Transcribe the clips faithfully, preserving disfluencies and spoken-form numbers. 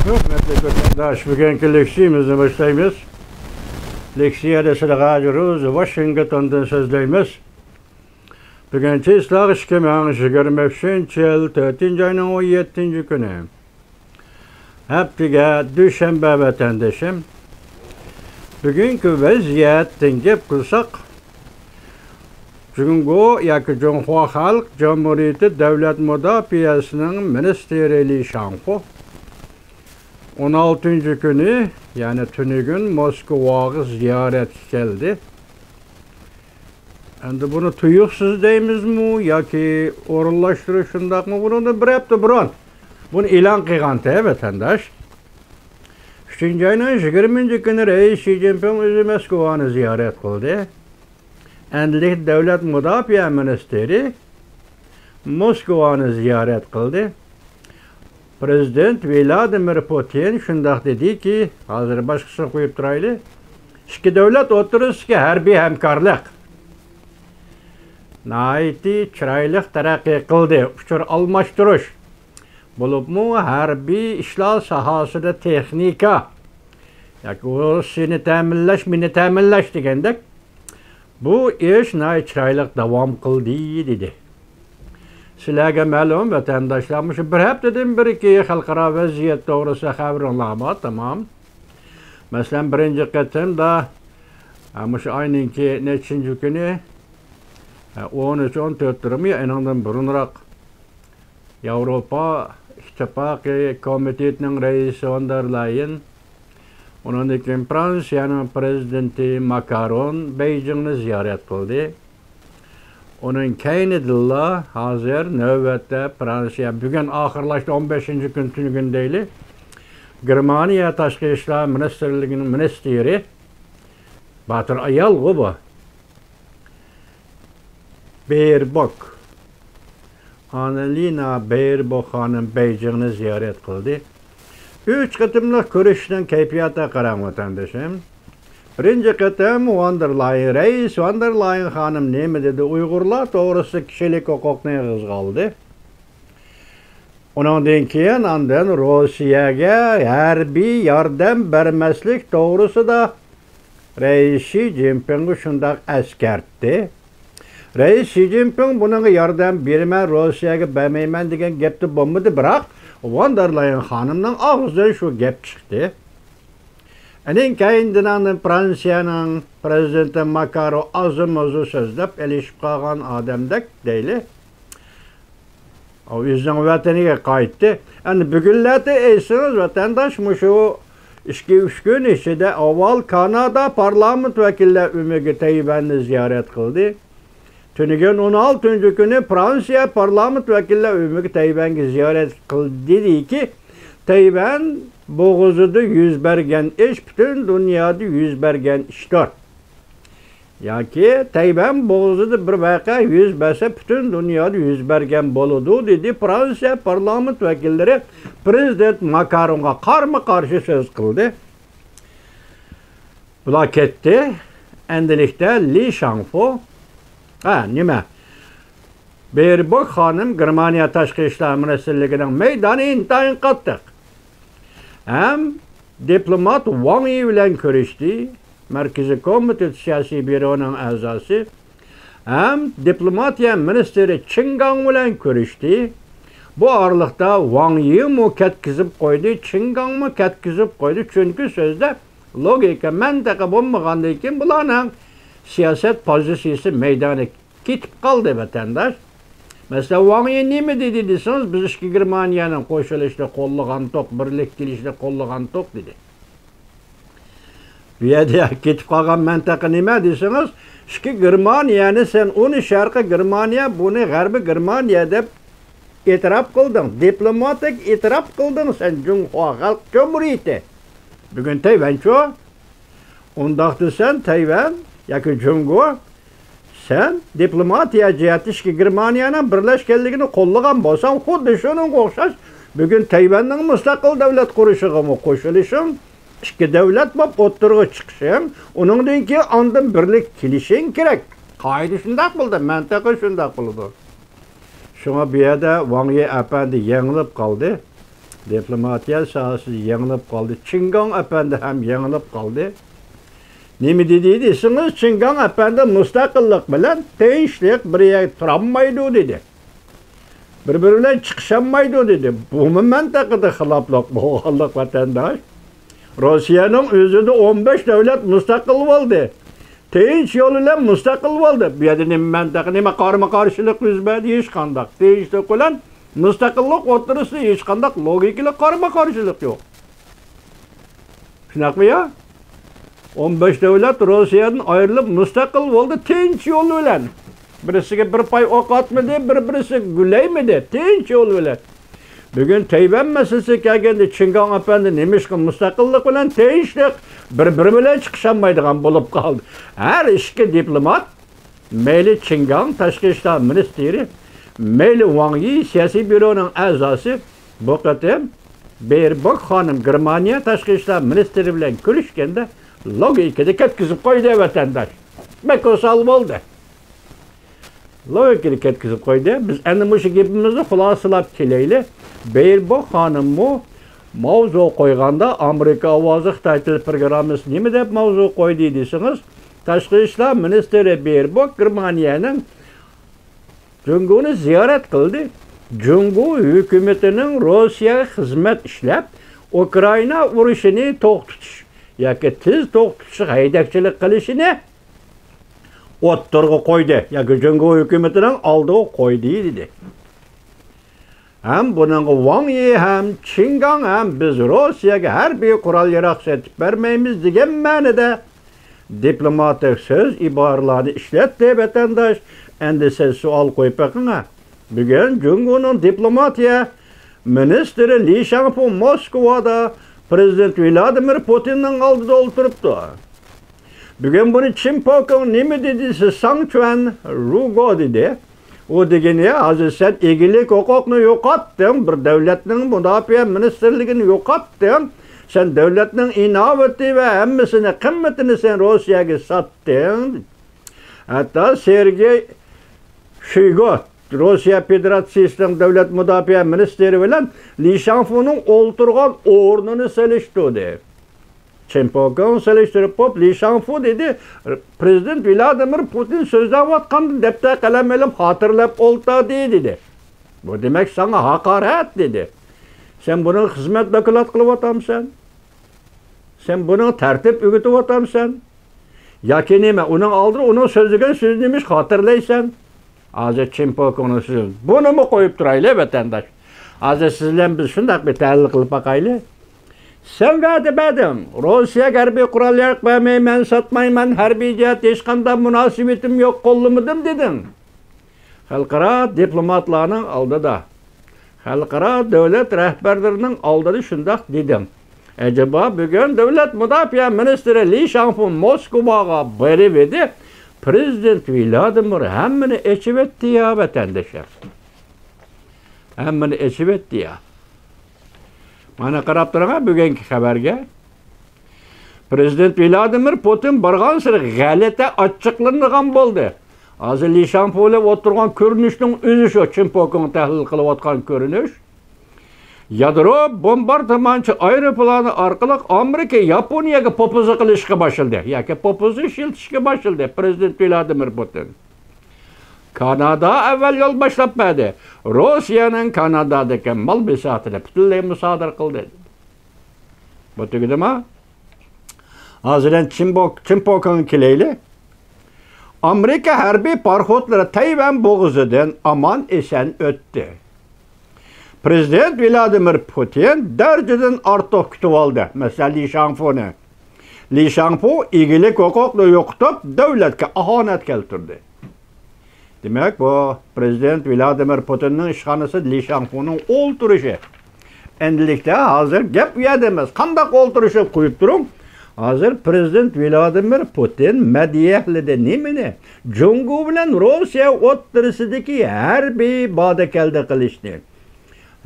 ھۆرمەتلىك ۋەتەنداش، بۈگۈنكى لېكسىيىمىزنى باشلايمىز. لېكسىيەدە سىلىگە ھازىر روز ۋاشىنگتوندىن سۆزلەيمىز. بۈگۈن چىسلاغ ئىككى مىڭ يىگىرمە ئۈچىنچى يىل تۆتىنچى ئاينىڭ ئون يەتتىنچى كۈنى. ھەپتىگە دۈشەنبە ۋەتەندىشىم. بۈگۈنكى ۋەزىيەتتىن گەپ قىلساق، جۇڭگو ياكى جۇڭخۇا خەلق جۇمھۇرىيىتى دۆلەت مۇداپىئەسىنىڭ مىنىستىرى لى شاڭخۇ ئون ئالتىنچى كۈنى، يەنى تۈنۈگۈن موسكۋاغا زىيارەتكە كەلدى. ئەمدى بۇنى تۇيۇقسىز دەيمىزمۇ ياكى ئورۇنلاشتۇرۇش شۇنداقمۇ؟ بۇنىڭدىن بىر ھەپتە بۇرۇن بۇنى ئېلان قىلغانتى ۋەتەنداش. ئۈچىنچى ئاينىڭ يىگىرمىنچى كۈنى رەئىس شى جىنپىڭ ئۆزى موسكۋانى زىيارەت قىلدى. ئەمدىلىكتە دۆلەت مۇداپىئە مىنىستىرى موسكۋانى زىيارەت قىلدى. پرېزىدېنت ۋلادىمىر پۇتىن شۇنداق دېدىكى، ھازىر باشقىسىنى قويۇپ تۇرايلى، ئىككى دۆلەت ئوتتۇرىسىدىكى ھەربىي ھەمكارلىق ناھايىتى چىرايلىق تەرەققىي قىلدى. ئۇچۇر ئالماشتۇرۇش، بولۇپمۇ ھەربىي ئىشلار ساھەسىدە تېخنىكا ياكى ئۇ سېنى تەمىنلەش، مېنى تەمىنلەش دېگەندەك، بۇ ئىش ناھايىتى چىرايلىق داۋام قىلدى، دېدى. سىلەرگە مەلۇم، ۋەتەنداشلار، مۇشۇ بىر ھەپتىدىن بېرىكى خەلقئارا ۋەزىيەت توغرىسىدا خەۋىرىڭلار بار، تامام. مەسىلەن، بىرىنچى قېتىمدا، ھە، مۇشۇ ئاينىڭكى نەچچىنچى كۈنى، ھە، ئون ئۈچ، ئون تۆتلىرىمۇ يا ئېنىڭدىن بۇرۇنراق ياۋروپا ئىتتىپاقى كومىتېتىنىڭ رەئىسى ۋان دېر لايېن، ئۇنىڭدىن كېيىن فرانسىيەنىڭ پرېزىدېنتى ماكرون بېيجىڭنى زىيارەت قىلدى. ئۇنىڭ كەينىدىنلا ھازىر نۆۋەتتە فرانسىيە، بۈگۈن ئاخىرلاشتى، ئون بەشىنچى كۈن، تۈنۈگۈن دەيلى، گېرمانىيە تاشقى ئىشلار مىنىستىرلىكىنىڭ مىنىستىرى، باتۇر ئايالغۇ بۇ، بېربوك، ئاننالېنا بېربوك خانىم بېيجىڭنى زىيارەت قىلدى. ئۈچ قېتىملىق كۆرۈشۈشنىڭ كەيپىياتىغا قاراڭ، ۋەتەندىشىم. بىرىنچى قېتىم ۋان دېر لايېن، رەئىس ۋان دېر لايېن خانىم نېمە دېدى؟ ئۇيغۇرلار توغرىسىدا كىشىلىك ھوقۇقنى ئېغىزغا ئالدى. ئۇنىڭدىن كېيىن ئاندىن روسىيەگە ھەربىي ياردەم بەرمەسلىك توغرىسىدا رەئىس شى جىنپىڭغا شۇنداق ئەسكەرتتى. رەئىس شى جىنپىڭ بۇنىڭغا ياردەم بېرىمەن، روسىيەگە بەرمەيمەن دېگەن گەپتە بولمىدى، بىراق ۋان دېر لايېن خانىمنىڭ ئاغزىدىن شۇ گەپ چىقتى. ئېنىڭ كەينىدىن ئاندىن فرانسىيەنىڭ پرېزىدېنتى ماكرون ئازمۇ ئۇزۇن سۆزلەپ ئېلىشىپ قالغان ئادەمدەك دەيلى. ئۇ ئۆزىنىڭ ۋەتىنىگە قايتتى. ئەمدى بۈگۈنلەردە ئېيتسىڭىز، ۋەتەنداش، مۇشۇ ئىككى، ئۈچ كۈن ئىچىدە ئاۋۋال كانادا پارلامېنت ۋەكىللەر ئۆمىكى تەيۋەننى زىيارەت قىلدى. تۈنۈگۈن ئون ئالتىنچى كۈنى فرانسىيە پارلامېنت ۋەكىللەر ئۆمىكى تەيۋەنگە زىيارەت قىلدىكى، تەيۋەن بوغۇزىدا يۈز بەرگەن ئىش پۈتۈن دۇنيادا يۈز بەرگەن ئىشتۇر. ياكى تەيۋەن بوغۇزىدا بىر ۋەقە يۈز بەرسە، پۈتۈن دۇنيادا يۈز بەرگەن بولىدۇ، دېدى فرانسىيە پارلامېنت ۋەكىللىرى پرېزىدېنت ماكرونغا قارمۇ قارشى سۆز قىلدى. بۇلار كەتتى. ئەمدىلىكتە لى شاڭفۇ، ھە، نېمە، بېربوك خانىم گېرمانىيە تاشقى ئىشلار مىنىستىرلىكىنىڭ مەيدانى ئىنتايىن قاتتىق. ھەم دىپلومات ۋاڭ يى بىلەن كۆرۈشتى، مەركىزىي كومىتېت سىياسىي بيۇرونىڭ ئەزاسى، ھەم دىپلوماتىيە مىنىستىرى چېن گاڭ بىلەن كۆرۈشتى. بۇ ئارىلىقتا ۋاڭ يىمۇ كەتكۈزۈپ قويدى، چېن گاڭمۇ كەتكۈزۈپ قويدى، چۈنكى سۆزدە لوگىكا، مەنتىقى بولمىغاندىن كېيىن بۇلارنىڭ سىياسەت پوزىتسىيىسى مەيدانى كېتىپ قالدى، ۋەتەنداش. مەسىلەن، ۋاڭ يى نېمە دېدى دېسىڭىز، بىز ئىككى گېرمانىيەنىڭ قوشۇلۇشىنى قوللىغانتۇق، بىرلىككە كېلىشىنى قوللىغانتۇق دېدى. بۇ يەردە كېتىپ قالغان مەنتىقە نېمە دېسىڭىز، ئىككى گېرمانىيەنى سەن، ئۇنى شەرقىي گېرمانىيە، بۇنى غەربىي گېرمانىيە دەپ ئېتىراپ قىلدىڭ، دىپلوماتىك ئېتىراپ قىلدىڭ سەن جۇڭخۇا خەلق جۇمھۇرىيىتى. بۈگۈن تەيۋەنچۇ؟ ئۇنداق دېسەن، تەيۋەن ياكى جۇڭگو، سەن دىپلوماتىيە جەھەتتە ئىككى گېرمانىيەنىڭ بىرلەشكەنلىكىنى قوللىغان بولساڭ، خۇددى شۇنىڭغا ئوخشاش بۈگۈن تەيۋەننىڭ مۇستەقىل دۆلەت قۇرۇشىغىمۇ قوشۇلۇشۇڭ، ئىككى دۆلەت بولۇپ ئوتتۇرىغا چىقىشىڭ، ئۇنىڭدىن كېيىن ئاندىن بىرلىككە كېلىشىڭ كېرەك. قائىدە شۇنداق بولىدۇ، مەنتىقى شۇنداق بولىدۇ. شۇڭا بۇ يەردە ۋاڭ يى ئەپەندى يېڭىلىپ قالدى. دىپلوماتىيە ساھەسىدە يېڭىلىپ قالدى. چىنگاڭ ئەپەندى ھەم يېڭىلىپ قالدى. نېمە دېدى دېسىڭىز، چىنگاڭ ئەپەندى مۇستەقىللىق بىلەن تىنچلىق، بىر يەردە تۇرالمايدۇ دېدى. بىر-بىرى بىلەن چىقىشالمايدۇ دېدى. بۇمۇ مەنتىقىدە خىلاپلىق بولغانلىق، ۋەتەنداش. روسىيەنىڭ ئۆزىدە ئون بەش دۆلەت مۇستەقىل بولدى. تىنچ يول بىلەن مۇستەقىل بولدى. بۇ يەردە نېمە مەنتىق، نېمە قارىمۇ قارشىلىق يۈز بەردى؟ ھېچقانداق. تىنچلىق بىلەن مۇستەقىللىق ئوتتۇرىسىدا ھېچقانداق لوگىكىلىق قارىمۇ قارشىلىق يوق. شۇنداقمۇ يا؟ ئون بەش دۆلەت روسىيەدىن ئايرىلىپ مۇستەقىل بولدى تىنچ يول بىلەن. بىرسىگە بىر پاي ئوق ئاتمىدى، بىر-بىرسىگە گۈلەيمىدى، تىنچ يول بىلەن. بۈگۈن تەيۋەن مەسىلىسىگە كەلگەندە، چىنگاڭ ئەپەندى نېمىشقا مۇستەقىللىق بىلەن تىنچلىق، بىر-بىرى بىلەن چىقىشالمايدىغان بولۇپ قالدى؟ ھەر ئىككى دىپلومات، مەيلى چىنگاڭ تاشقى ئىشلار مىنىستىرى، مەيلى ۋاڭ يى سىياسىي بيۇرونىڭ ئەزاسى، بۇ قېتىم بېيربوك خانىم گېرمانىيە تاشقى ئىشلار مىنىستىرى بىلەن كۆرۈشكەندە، لوگىكىدا كەتكۈزۈپ قويدى، ۋەتەنداش. بەك ئوسال بولدى. لوگىكىنى كەتكۈزۈپ قويدى. بىز ئەنە مۇشۇ گېپىمىزنى خۇلاسىلاپ كېلەيلى. بېيربوك خانىممۇ ماۋزۇ قويغاندا، ئامېرىكا ئاۋازى خىتاي تىل پروگراممىسى نېمە دەپ ماۋزۇ قويدى دېسىڭىز، تاشقى ئىشلار مىنىستىرى بېيربوك گېرمانىيەنىڭ جۇڭگونى زىيارەت قىلدى. جۇڭگو ھۆكۈمىتىنىڭ روسىيەگە خىزمەت ئىشلەپ، ئۇكرائىنا ئۇرۇشىنى توختىتىش ياكى تېز توختىتىشقا ھەيدەكچىلىك قىلىشىنى ئوتتۇرىغا قويدى ياكى جۇڭگو ھۆكۈمىتىنىڭ ئالدىغا قويدى، دېدى. ھەم بۇنىڭغا ۋاڭ يى ھەم چىنگاڭ ھەم بىز روسىيەگە ھەربىي قورال-ياراغ سېتىپ بەرمەيمىز دېگەن مەنىدە دىپلوماتىك سۆز-ئىبارىلەرنى ئىشلەتتى، ۋەتەنداش. ئەمدى سىز سوئال قويۇپ بېقىڭا. بۈگۈن جۇڭگونىڭ دىپلوماتىيە مىنىستىرى لى شاڭفۇ موسكۋادا پىرېزىدېنت ۋلادىمىر پۇتىننىڭ ئالدىدا ئولتۇرۇپتۇ. بۈگۈن بۇنى چىن پوكىڭ نېمە دېدى دېسە، ساڭ چۈەن رۇگو دېدى. ئۇ دېگىنى، ھازىر سەن ئىگىلىك ھوقۇقنى يوقاتتىڭ، بىر دۆلەتنىڭ مۇداپىئە مىنىستىرلىكىنى يوقاتتىڭ. سەن دۆلەتنىڭ ئىناۋىتى ۋە ھەممىسىنى، قىممىتىنى سەن روسىيەگە ساتتىڭ. ھەتتا سېرگېي شويگۇ، روسىيە فېدېراتسىيىسىنىڭ دۆلەت مۇداپىئە مىنىستىرى بىلەن لى شاڭفۇنىڭ ئولتۇرغان ئورنىنى سېلىشتۇردى. چېن پوكىڭ سېلىشتۇرۇپ، لى شاڭفۇ دېدى، پىرېزىدېنت ۋلادىمىر پۇتىن سۆزلەۋاتقاندا دەپتەر قەلەم ئېلىپ خاتىرىلەپ ئولتۇردى، دېدى. بۇ دېمەك ساڭا ھاقارەت، دېدى. سەن بۇنىڭغا خىزمەت دوكلات قىلىۋاتامسەن؟ سەن بۇنىڭغا تەرتىپ ئۆگىتىۋاتامسەن؟ ياكى نېمە؟ ئۇنىڭ ئالدىدا ئۇنىڭ سۆزلىگەن سۆزىنى نېمىش خاتىرىلەيسەن؟ ھازىر چىن پوكىڭنىڭ سۆزى. بۇنىمۇ قويۇپ تۇرايلى، ۋەتەنداش. ھازىر سىز بىلەن بىز شۇنداق بىر تەھلىل قىلىپ باقايلى. سەن ۋەدە بەردىڭ، روسىيەگە ھەربىي قورال-ياراغ بەرمەيمەن، ساتمايمەن، ھەربىي جەھەتتە ھېچقانداق مۇناسىۋىتىم يوق، قوللىمىدىم دېدىڭ. خەلقئارا دىپلوماتلارنىڭ ئالدىدا، خەلقئارا دۆلەت رەھبەرلىرىنىڭ ئالدىدا شۇنداق دېدىڭ. ئەجەبا، بۈگۈن دۆلەت مۇداپىئە مىنىستىرى لى شاڭفۇ موسكۋاغا بېرىۋىدى، پىرېزىدېنت ۋلادىمىر ھەممىنى ئېچىۋەتتى يا، ۋەتەنداشلار. ھەممىنى ئېچىۋەتتى يا. مانا قاراپ تۇرۇڭ بۈگۈنكى خەۋەرگە. پىرېزىدېنت ۋلادىمىر پۇتىن بارغانسېرى غەلىتە ئاچچىقلىنىدىغان بولدى. ھازىر لى شاڭفۇ بىلەن ئولتۇرغان كۆرۈنۈشنىڭ ئۆزى شۇ، چىن پوكىڭ تەھلىل قىلىۋاتقان كۆرۈنۈش. يادرو بومباردىمانچى ئايروپىلانى ئارقىلىق ئامېرىكا ياپونىيەگە پوپوزا قىلىشقا باشلىدى ياكى پوپوزا ئىشلىتىشكە باشلىدى پىرېزىدېنت ۋلادىمىر پۇتىن. كانادا ئەۋۋەل يول باشلاپ بەردى. روسىيەنىڭ كانادادىكى مال بىساتىنى پۈتۈنلەي مۇسادىرە قىلدى. بۇ تۈگىدىما؟ ھازىر چىن پوكىڭغا كېلەيلى. ئامېرىكا ھەربىي پاراخوتلىرى تەيۋەن بوغۇزىدىن ئامان-ئېسەن ئۆتتى. پىرېزىدېنت ۋلادىمىر پۇتىن دەرىجىدىن ئارتۇق كۈتۈۋالدى، مەسىلەن، لى شاڭفۇنى. لى شاڭفۇ ئىگىلىك ھوقۇقنى يوقىتىپ، دۆلەتكە ئاھانەت كەلتۈردى. دېمەك، بۇ پىرېزىدېنت ۋلادىمىر پۇتىننىڭ ئىشخانىسىدا لى شاڭفۇنىڭ ئولتۇرۇشى. ئەمدىلىكتە ھازىر گەپ ئۇ يەردە ئەمەس. قانداق ئولتۇرۇشۇپ قويۇپ تۇرۇڭ. ھازىر پىرېزىدېنت ۋلادىمىر پۇتىن مەدھىيەلىدى نېمىنى؟ جۇڭگو بىلەن روسىيە ئوتتۇرىسىدىكى ھەربىي بادا-كەلدە قىلىشنى،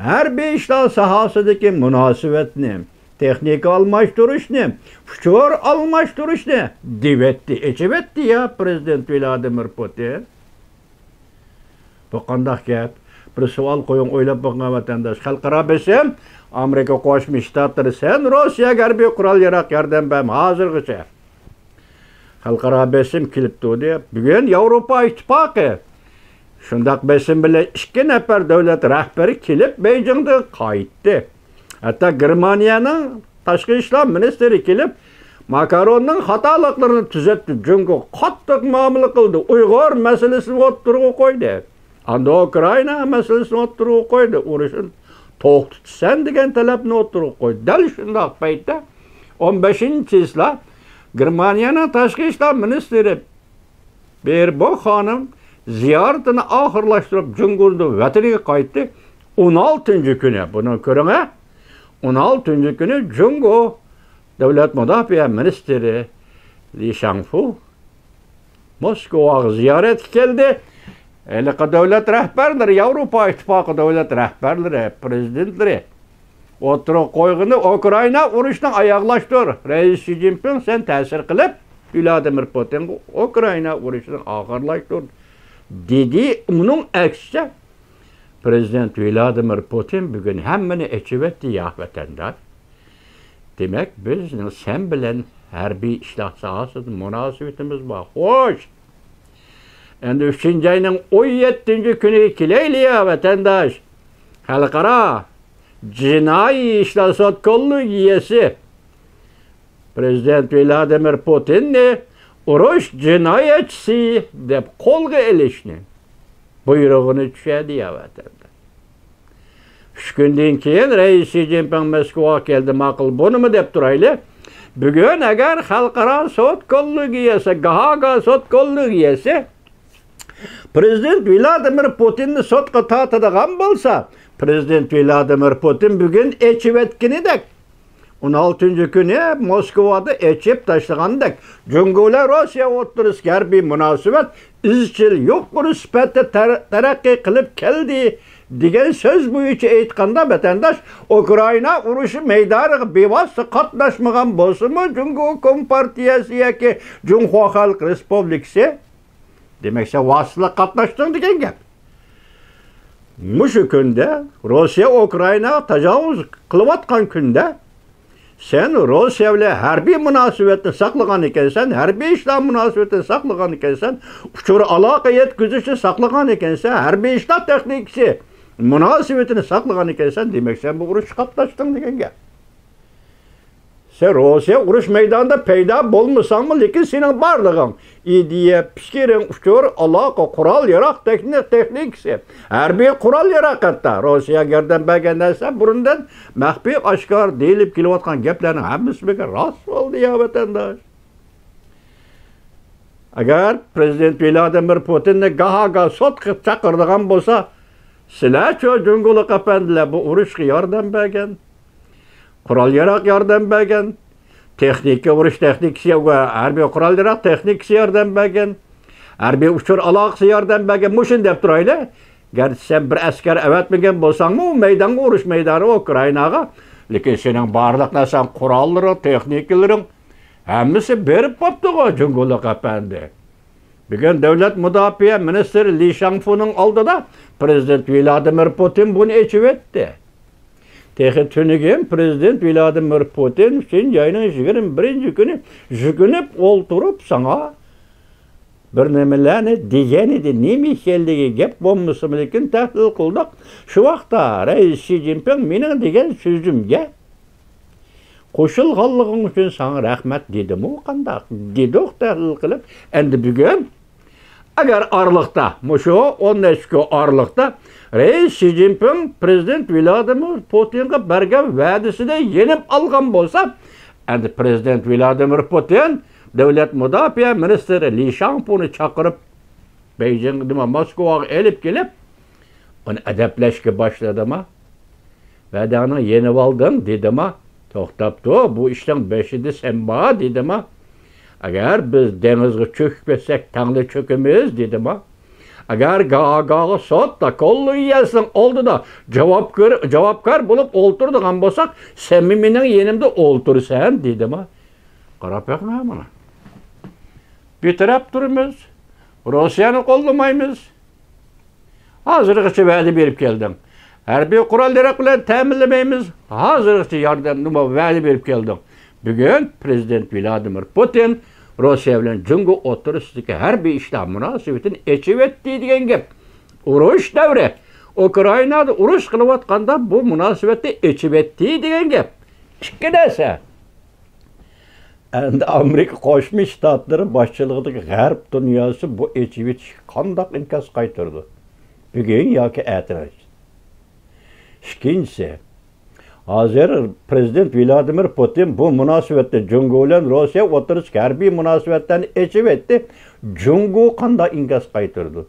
ھەربىي ئىشلار ساھەسىدىكى مۇناسىۋەتنى، تېخنىكا ئالماشتۇرۇشنى، ئۇچۇر ئالماشتۇرۇشنى دېۋەتتى، ئېچىۋەتتى يا پىرېزىدېنت ۋلادىمىر پۇتىن. بۇ قانداق گەپ؟ بىر سوئال قويۇڭ، ئويلاپ بېقىڭ ۋەتەنداش. خەلقئارا بېسىم، ئامېرىكا قوشما شتاتلىرى، سەن روسىيەگە ھەربىي قورال ياراق ياردەم بەرمە ھازىرغىچە. خەلقئارا بېسىم كېلىپ تۇردى. بۈگۈن ياۋروپا ئىتتىپاقى شۇنداق بېسىم بىلەن ئىككى نەپەر دۆلەت رەھبىرى كېلىپ بېيجىڭدىن قايتتى. ھەتتا گېرمانىيەنىڭ تاشقى ئىشلار مىنىستىرى كېلىپ، ماكروننىڭ خاتالىقلىرىنى تۈزەتتى. جۇڭگو قاتتىق مۇئامىلە قىلدى. ئۇيغۇر مەسىلىسىنى ئوتتۇرىغا قويدى. ئاندىن ئۇكرائىنا مەسىلىسىنى ئوتتۇرىغا قويدى. ئۇرۇشنى توختىتىسەن دېگەن تەلەپنى ئوتتۇرىغا قويدى. دەل شۇنداق پەيتتە، ئون بەشىنچى چىسلا گېرمانىيەنىڭ تاشقى ئىشلار مىنىستىرى بېربوك خانىم زىيارىتىنى ئاخىرلاشتۇرۇپ، جۇڭگودىن ۋەتىنىگە قايتتى. ئون ئالتىنچى كۈنى، بۇنى كۆرۈڭە، ئون ئالتىنچى كۈنى جۇڭگو دۆلەت مۇداپىئە مىنىستىرى لى شاڭفۇ موسكۋاغا زىيارەتكە كەلدى. ھېلىقى دۆلەت رەھبەرلىرى، ياۋروپا ئىتتىپاقى دۆلەت رەھبەرلىرى، پرېزىدېنتلىرى ئوتتۇرىغا قويغىنى، ئۇكرائىنا ئۇرۇشنى ئاياغلاشتۇر. رەئىس شى جىنپىڭ، سەن تەسىر قىلىپ، ۋلادىمىر پۇتىنغا ئۇكرائىنا ئۇرۇشىنى ئاخىرلاشتۇر، دېدى. ئۇنىڭ ئەكسىچە، پرېزىدېنت ۋلادىمىر پۇتىن بۈگۈن ھەممىنى ئېچىۋەتتى، يا ۋەتەنداش. دېمەك، بىزنىڭ سەن بىلەن ھەربىي ئىشلار ساھەسىدە مۇناسىۋىتىمىز بار. خوش! ئەمدى ئۈچىنچى ئاينىڭ ئون يەتتىنچى كۈنىگە كېلەيلى، يا ۋەتەنداش. خەلقئارا جىنايى ئىشلار سوت كوللېگىيەسى پرېزىدېنت ۋلادىمىر پۇتىننى ئۇرۇش جىنايەتچىسى دەپ قولغا ئېلىشنى بۇيرۇغىنى چۈشەردى، يا ۋەتەنداش. ئۈچ كۈندىن كېيىن رەئىس شى جىنپىڭ موسكۋاغا كەلدى. ماقۇل، بۇنىمۇ دەپ تۇرايلى. بۈگۈن ئەگەر خەلقئارا سوت كوللېگىيەسى، گاھاگا سوت كوللېگىيەسى پرېزىدېنت ۋلادىمىر پۇتىننى سوتقا تارتىدىغان بولسا، پرېزىدېنت ۋلادىمىر پۇتىن بۈگۈن ئېچىۋەتكىنىدەك، ئون ئالتىنچى كۈنى موسكۋادا ئېچىپ تاشلىغاندەك، جۇڭگو بىلەن روسىيە ئوتتۇرىسىدىكى ھەربىي مۇناسىۋەت ئىزچىل يۇقىرى سۈپەتتە تەر-، تەرەققىي قىلىپ كەلدى، دېگەن سۆز بويىچە ئېيتقاندا، ۋەتەنداش، ئۇكرائىنا ئۇرۇشى مەيدانىغا بىۋاسىتە قاتناشمىغان بولسىمۇ، جۇڭگو كومپارتىيەسى ياكى جۇڭخۇا خەلق رېسپۇبلىكىسى، دېمەك، سەن ۋاسىتىلىك قاتناشتىڭ دېگەن گەپ. مۇشۇ كۈندە، روسىيە ئۇكرائىناغا تاجاۋۇز قىلىۋاتقان كۈندە، سەن روسىيە بىلەن ھەربىي مۇناسىۋەتنى ساقلىغان ئىكەنسەن، ھەربىي ئىشلار مۇناسىۋىتىنى ساقلىغان ئىكەنسەن، ئۇچۇر ئالاقە يەتكۈزۈشنى ساقلىغان ئىكەنسەن، ھەربىي ئىشلار تېخنىكىسى مۇناسىۋىتىنى ساقلىغان ئىكەنسەن، دېمەك، سەن بۇ ئۇرۇشقا قاتناشتىڭ دېگەن گەپ. سەن روسىيە ئۇرۇش مەيدانىدا پەيدا بولمىساڭمۇ، لېكىن سېنىڭ بارلىقىڭ، ئىدىيە، پىكرىڭ، ئۇچۇر، ئالاقە، قورال، ياراغ، تېخنىك-، تېخنىكىسى، ھەربىي قورال، ياراغ ھەتتا روسىيەگە ياردەم بەرگەن نەرسە بۇرۇندىن مەخپىي ئاشكارا دېيىلىپ كېلىۋاتقان گەپلەرنىڭ ھەممىسى بۈگۈن راست بولدى، يا ۋەتەنداش. ئەگەر پرېزىدېنت ۋلادىمىر پۇتىننى گاھاگاھ سوتقا چاقىرىدىغان بولسا، سىلەرچۇ جۇڭگولۇق ئەپەندىلەر بۇ ئۇرۇشقا ياردەم بەرگەن، قورال ياراق ياردەم بەرگەن، تېخنىكا، ئۇرۇش تېخنىكىسى، ھەربىي قورال ياراق تېخنىكىسى ياردەم بەرگەن، ھەربىي ئۇچۇر ئالاقىسى ياردەم بەرگەن، مۇشۇنى دەپ تۇرايلى. گەرچە سەن بىر ئەسكەر ئەۋەتمىگەن بولساڭمۇ، مەيدانغا، ئۇرۇش مەيدانىغا ئۇكرائىناغا، لېكىن سېنىڭ بارلىق نەرسەڭ، قوراللىرىڭ، تېخنىكىلىرىڭ، ھەممىسى بېرىپ بوپتىغۇ، جۇڭگولۇق ئەپەندى. بۈگۈن دۆلەت مۇداپىئە مىنىستىرى لى شاڭفۇنىڭ ئالدىدا پرېزىدېنت ۋلادىمىر پۇتىن بۇنى ئېچىۋەتتى. تېخى تۈنۈگۈن پرېزىدېنت ۋلادىمىر پۇتىن شىنجاينىڭ يىگىرمە بىرىنچى كۈنى يۈكۈنۈپ ئولتۇرۇپ ساڭا بىر نېمىلەرنى دېگەنىدى، نېمە ئىكەنلىكى گەپ بولمىسىمۇ، لېكىن تەھلىل قىلدۇق. شۇ ۋاقىتتا رەئىس شى جىنپىڭ مېنىڭ دېگەن سۆزۈمگە قوشۇلغانلىقىڭ ئۈچۈن ساڭا رەھمەت دېدىمۇ قانداق؟ دېدۇق تەھلىل قىلىپ. ئەمدى بۈگۈن ئەگەر ئارىلىقتا، مۇشۇ ئون نەچچە كۈن ئارىلىقتا رەئىس شى جىنپىڭ پرېزىدېنت ۋلادىمىر پۇتىنغا بەرگەن ۋەدىسىنى يېنىپ ئالغان بولسا، ئەمدى پرېزىدېنت ۋلادىمىر پۇتىن دۆلەت مۇداپىئە مىنىستىرى لى شاڭفۇنى چاقىرىپ، بېيجىڭ، نېمە، موسكۋاغا ئېلىپ كېلىپ، ئۇنى ئەدەپلەشكە باشلىدىما؟ ۋەدەڭنى يېنىۋالدىڭ دېدىما؟ توختاپ تۇر، بۇ ئىشنىڭ بېشىدا سەن بار دېدىما؟ ئەگەر بىز دېڭىزغا چۆكۈپ كەتسەك، تەڭلا چۆكىمىز دېدىما؟ ئەگەر گاگاغا سوتتا، كوللېگىيەسىنىڭ ئالدىدا جاۋابكار، جاۋابكار بولۇپ ئولتۇرىدىغان بولساق، سەمىمىنىڭ يېنىمدا ئولتۇرىسەن دېدىما؟ قاراپ بېقىڭە مانا. بىتەرەپ تۇرىمىز. روسىيەنى قوللىمايمىز. ھازىرغىچە ۋەدە بېرىپ كەلدىڭ. ھەربىي قورال-ياراغ بىلەن تەمىنلىمەيمىز، ھازىرغىچە ياردەمنىمۇ ۋەدە بېرىپ كەلدىڭ. بۈگۈن پىرېزىدېنت ۋلادىمىر پۇتىن روسىيە بىلەن جۇڭگو ئوتتۇرىسىدىكى ھەربىي ئىشلار مۇناسىۋىتىنى ئېچىۋەتتى دېگەن گەپ. ئۇرۇش دەۋرى. ئۇكرائىنادا ئۇرۇش قىلىۋاتقاندا بۇ مۇناسىۋەتنى ئېچىۋەتتى دېگەن گەپ. ئىككى نەرسە. ئەمدى ئامېرىكا قوشما شتاتلىرى باشچىلىقىدىكى غەرب دۇنياسى بۇ ئېچىۋېتىشكە قانداق ئىنكاس قايتۇرىدۇ؟ بۈگۈن ياكى ئەتىراش؟ ئىككىنچىسى، ھازىر پىرېزىدېنت ۋلادىمىر پۇتىن بۇ مۇناسىۋەتتە جۇڭگو بىلەن روسىيە ئوتتۇرىسىدىكى ھەربىي مۇناسىۋەتلەرنى ئېچىۋەتتى. جۇڭگو قانداق ئىنكاس قايتۇرىدۇ؟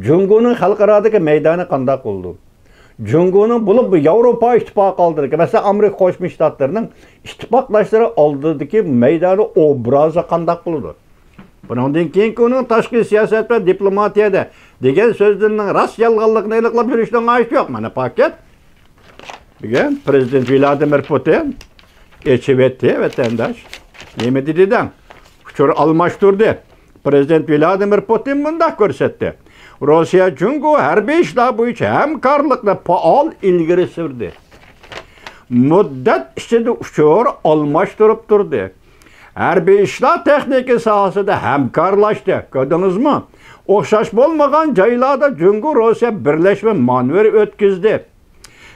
جۇڭگونىڭ خەلقئارادىكى مەيدانى قانداق بولىدۇ؟ جۇڭگونىڭ بولۇپ بۇ ياۋروپا ئىتتىپاقى ئالدىدىكى، مەسىلەن، ئامېرىكا قوشما شتاتلىرىنىڭ ئىتتىپاقداشلىرى ئالدىدىكى مەيدانى، ئوبرازى قانداق بولىدۇ؟ بۇنىڭدىن كېيىنكى ئۇنىڭ تاشقى سىياسەت ۋە دىپلوماتىيەدە دېگەن سۆزلىرىنىڭ راست يالغانلىقىنى ئېنىقلاپ يۈرۈشنىڭ ھاجىتى يوق. مانا پاكىت. بۈگۈن پىرېزىدېنت ۋلادىمىر پۇتىن ئېچىۋەتتى، ۋەتەنداش. نېمە دېدى دەڭ؟ ئۇچۇر ئالماشتۇردى. پىرېزىدېنت ۋلادىمىر پۇتىن مۇنداق كۆرسەتتى: روسىيە جۇڭگو ھەربىي ئىشلار بويىچە ھەمكارلىقنى پائال ئىلگىرى سۈردى. مۇددەت ئىچىدە ئۇچۇر ئالماشتۇرۇپ تۇردى. ھەربىي ئىشلار تېخنىكا ساھەسىدە ھەمكارلاشتى. كۆردىڭىزمۇ؟ ئوخشاش بولمىغان جايلاردا جۇڭگو روسىيە بىرلەشمە مانېۋىرى ئۆتكۈزدى.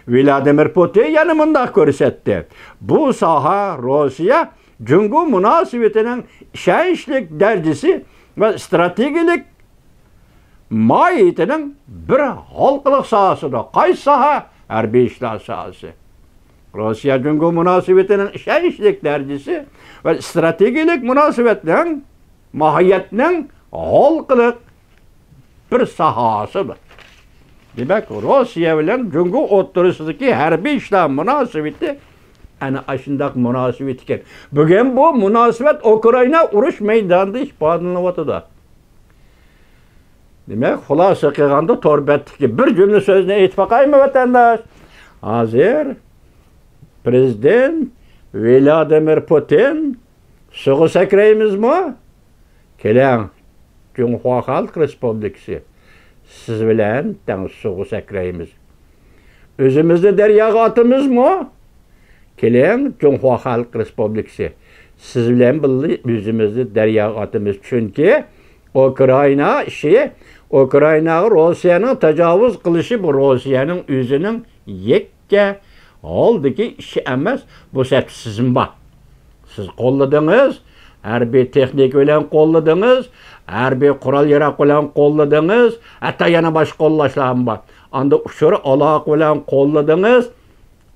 ۋلادىمىر پۇتىن يەنە مۇنداق كۆرسەتتى: بۇ ساھە روسىيە جۇڭگو مۇناسىۋىتىنىڭ ئىشەنچلىك دەرىجىسى ۋە ئىستراتېگىيەلىك ماھىيىتىنىڭ بىر ھالقىلىق ساھەسىدۇر. قايسى ساھە؟ ھەربىي ئىشلار ساھەسى. روسىيە جۇڭگو مۇناسىۋىتىنىڭ ئىشەنچلىك دەرىجىسى ۋە ئىستراتېگىيەلىك مۇناسىۋەتنىڭ، ماھىيەتنىڭ ھالقىلىق بىر ساھەسىدۇر. دېمەك، روسىيە بىلەن جۇڭگو ئوتتۇرىسىدىكى ھەربىي ئىشلار مۇناسىۋىتى ئەنە ئاشۇنداق مۇناسىۋەت ئىكەن. بۈگۈن بۇ مۇناسىۋەت ئۇكرائىنا ئۇرۇش مەيدانىدا ئىپادىلىنىۋاتىدۇ. دېمەك، خۇلاسە قىلغاندا، تور بەتتىكى بىر جۈملە سۆزنى ئېيتىپ باقايمۇ، ۋەتەنداش؟ ھازىر پىرېزىدېنت ۋلادىمىر پۇتىن سۇغا سەكرەيمىزمۇ؟ كېلىڭ، جۇڭخۇا خەلق رېسپۇبلىكىسى، سىز بىلەن تەڭ سۇغا سەكرەيمىز. ئۆزىمىزنى دەرياغا ئاتىمىزمۇ؟ كېلىڭ، جۇڭخۇا خەلق رېسپۇبلىكىسى، سىز بىلەن بىللە ئۆزىمىزنى دەرياغا ئاتىمىز. چۈنكى ئۇكرائىنا ئىشى، ئۇكرائىناغا روسىيەنىڭ تاجاۋۇز قىلىشى، بۇ روسىيەنىڭ ئۆزىنىڭ يەككە ھالدىكى ئىشى ئەمەس، بۇ سەپتە سىزمۇ بار. سىز قوللىدىڭىز، ھەربىي تېخنىكا بىلەن قوللىدىڭىز، ھەربىي قورال-ياراغ بىلەن قوللىدىڭىز، ھەتتا يەنە باشقا قوللاشلارمۇ بار. ئاندا ئۇچۇر ئالاقە بىلەن قوللىدىڭىز.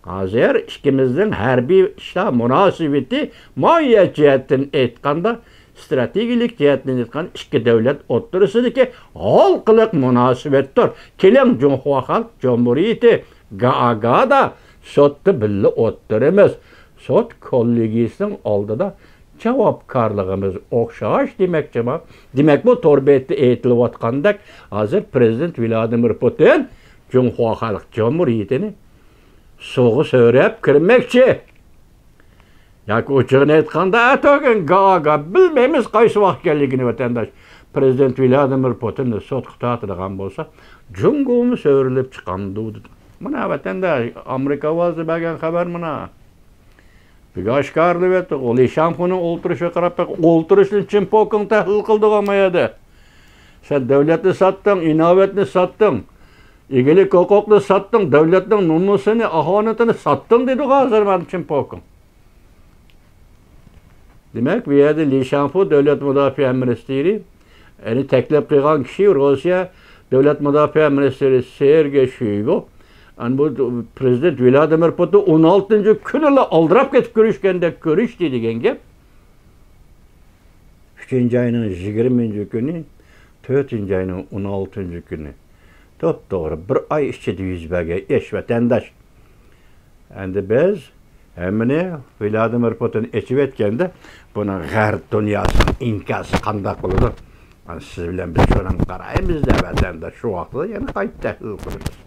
ھازىر ئىككىمىزنىڭ ھەربىي ئىشلار مۇناسىۋىتى ماھىيەت جەھەتتىن ئېيتقاندا، ئىستراتېگىيەلىك جەھەتتىن ئېيتقان ئىككى دەۋلەت ئوتتۇرىسىدىكى ھالقىلىق مۇناسىۋەتتۇر. كېلىڭ، جۇڭخۇا خەلق جۇمھۇرىيىتى گاگادا سوتتا بىللە ئولتۇرىمىز. سوت كوللېگىيىسىنىڭ ئالدىدا جاۋابكارلىقىمىز ئوخشاش دېمەكچىما؟ دېمەك، بۇ تور بېتىدە ئېيتىلىۋاتقاندەك، ھازىر پىرېزىدېنت ۋلادىمىر پۇتىن جۇڭخۇا خەلق جۇمھۇرىيىتىنى سۇغا سۆرەپ كىرمەكچى. ياكى ئوچۇقىنى ئېيتقاندا، ئەتىگۈن گاگا، بىلمەيمىز قايسى ۋاقىت ئىكەنلىكىنى، ۋەتەنداش، پىرېزىدېنت ۋلادىمىر پۇتىننى سوتقا تارتىدىغان بولسا، جۇڭگومۇ سۆرىلىپ چىقامدۇ دېدى. مانا ۋەتەنداش، ئامېرىكا ئاۋازى بەرگەن خەۋەر مانا. بۈگۈن ئاشكارىلىۋەتتى. ئۇ لى شاڭفۇنىڭ ئولتۇرۇشىغا قاراپ بېقىڭ. ئولتۇرۇشنى چىن پوكىڭ تەھلىل قىلىدىغان ما يەردە. سەن دۆلەتنى ساتتىڭ، ئىناۋەتنى ساتتىڭ، ئىگىلىك ھوقۇقنى ساتتىڭ، دۆلەتنىڭ نومۇسىنى، ئاھانىتىنى ساتتىڭ دېدىغۇ ھازىر مانا چىن پوكىڭ. دېمەك، بۇ يەردە لى شاڭفۇ دۆلەت مۇداپىئە مىنىستىرى، يەنى تەكلىپ قىلغان كىشى روسىيە دۆلەت مۇداپىئە مىنىستىرى سېرگېي شويگۇ. ئەنە بۇ پىرېزىدېنت ۋلادىمىر پۇتىن ئون ئالتىنچى كۈنىلا ئالدىراپ كېتىپ كۆرۈشكەندەك كۆرۈشتى دېگەن گەپ. ئۈچىنچى ئاينىڭ يىگىرمىنچى كۈنى، تۆتىنچى ئاينىڭ ئون ئالتىنچى كۈنى. توپتوغرا بىر ئاي ئىچىدە يۈز بەرگەن ئىش، ۋەتەنداش. ئەمدى بىز ھەممىنى ۋلادىمىر پۇتىن ئېچىۋەتكەندە، بۇنىڭ غەرب دۇنياسىنىڭ ئىنكاسى قانداق بولىدۇ؟ ئەنە سىز بىلەن بىز شۇنىڭغا قارايمىز-دە، ۋەتەنداش. شۇ ۋاقىتتا يەنە قايتا تەھلىل قىلىمىز.